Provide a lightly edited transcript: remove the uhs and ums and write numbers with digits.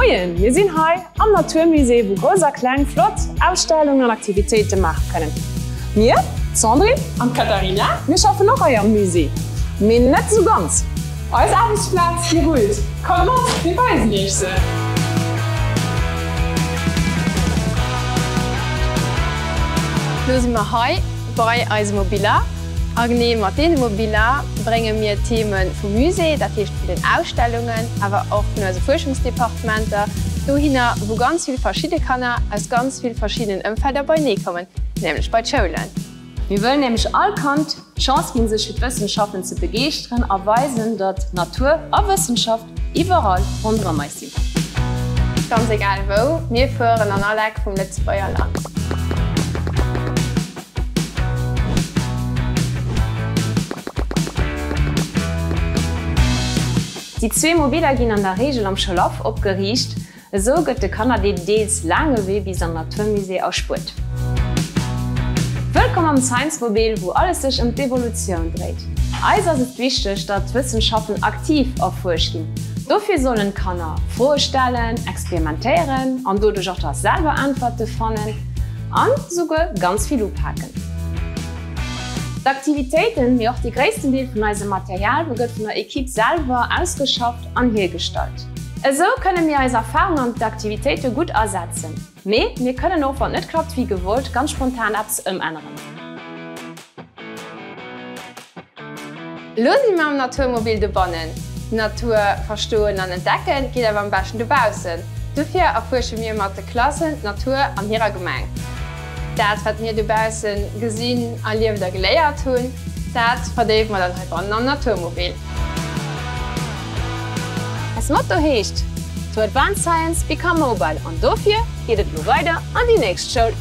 Moien, mir sinn hei am Naturmusée, wou Grouss a Kleng flott Ausstellungen an Aktivitéite maache kënnen. Mir, d'Sandrine an d'Katharina, mir schaffen och hei am Musée, mee net sou ganz. Eis Aarbechtsplaz, déi rullt. Kommt mat, mir weisen iech se! Lo si mer hei bei eise Mobiller. A genee mat deene Mobiller brénge mir d'Theme vum Musée, dat heescht vun den Ausstellungen, awer och vun eise Fuerschungsdepartementer, dohinner, wou ganz vill verschidde Kanner aus ganz vill verschiddenen Ëmfelder beienee kommen, nämlech bei d'Schoulen. Mir wëllen nämlech all Kand d'Chance ginn, sech fir d'Wëssenschaften ze begeeschteren a weisen, datt Natur a Wëssenschaft iwwerall ronderëm eis sinn. Ganz egal wou, mir fueren an all Eck vum Lëtzebuerger Land. Déi zwee Mobiller ginn an der Reegel am Schoulhaff opgeriicht. Esou gëtt de Kanner deen deels laange Wee bis an Naturmusée erspuert. Wëllkomm am Science-Mobil, wou alles sech ëm d'Evolutioun dréit. Eis ass et wichteg, datt d'Wëssenschaften aktiv erfuerscht ginn. Dofir sollen d'Kanner Froe stellen, experimentéieren an doduerch och da selwer Äntwerte fannen. An souguer ganz vill upaken. D'Aktivitéiten, mee och dee gréissten Deel vun eisem Material gëtt vun der Equipe selwer ausgeschafft an hiergestallt. Esou kënne mir eis Erfahrung an d'Aktivitéite gutt asetzen, mee mir kënnen och, wann et net klappt wéi gewollt, ganz spontan eppes ëmänneren. Elo si mir am Naturmobil dobannen. D'Natur verstoen an entdecken geet awer am beschten dobaussen. Dofir erfuersche mir mat de Klassen d'Natur an hirer Gemeng. Dat wat mir dobaussen gesinn, erlieft a geléiert hunn, dat verdéiwe mer dann heibannen am Naturmobil. Eist Motto heescht To advance science, become mobile an dofir geet et elo weider an déi nächst Schoul.